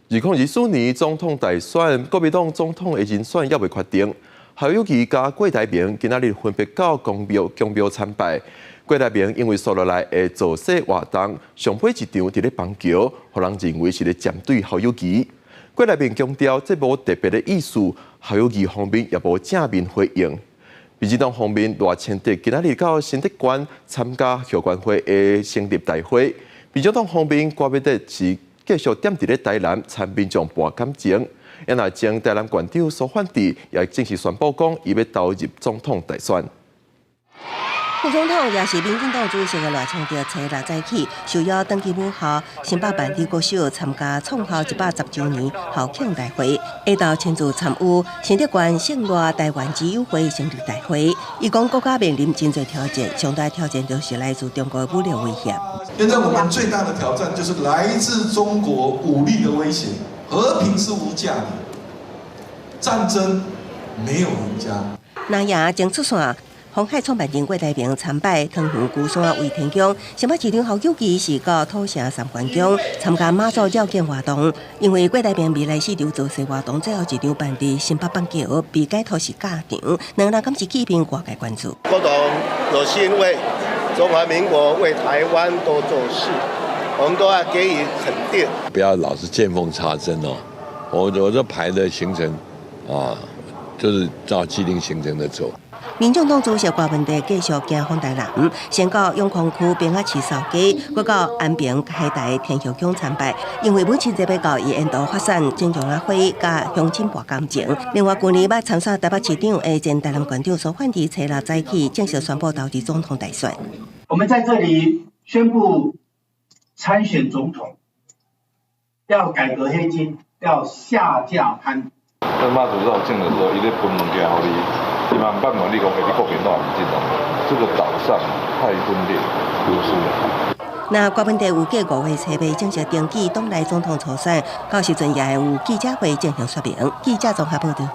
2024年總統大選，國民黨總統的人選猶未決定。侯友宜佮郭台銘今仔日分別到公廟宮廟參拜。郭台銘因為紲落來的造勢活動，上尾一場佇咧板橋，予人認為是咧針對侯友宜。郭台銘強調這無特別的意思，侯友宜方面也無正面回應。民進黨方面，賴清德今仔日到新竹縣參加後援會的成立大會。民進黨方面，郭文德是繼續踮佇咧台南參民眾搏感情。也若前台南縣長蘇煥智也正式宣布講，伊欲投入總統大選。副總統也是民進黨主席的賴清德，初六早起受邀轉去母校新北萬里國小參加創校110週年校慶大會，下晝親自參與新竹縣聖賴台灣之友會成立大會。伊講國家面臨真濟挑戰，上大挑戰就是來自中國武力威脅。現在我們最大的挑戰就是來自中國武力的威脅。和平是無價的，戰爭沒有贏家。那也正出線。鴻海創辦人郭台銘參拜湯圓龜山圍天宮，新北市長侯友宜是到土城三官宮參加媽祖繞境活動。因為郭台銘未來四場造勢活動，最後一場辦佇新北板橋，被解讀是假場，兩人敢是見面外界關注。郭董有心為中華民國、為台灣多做事，我們都要給予肯定。不要老是見縫插針哦，我這排的行程啊，就是照既定行程的走。民眾黨主席郭文德繼續行訪台南，先到永康區平仔市掃街，閣到安平海台天后宮參拜。因為母親節欲到，伊沿途發散種種仔花，佮鄉親搏感情。另外，舊年捌參選台北市長的前台南縣長蘇煥智，初六早起正式宣布投入總統大選。我們在這裡宣布參選總統，要改革黑金，要下架貪腐。咱媽祖繞境的時候，伊咧分物件予你，伊嘛毋捌問你講，欸，你國民黨抑民進黨？這個島上太分裂，丟失了。那郭文德預計5月初八正式登記黨內總統初選，到時陣也會有記者會進行說明。記者綜合報道。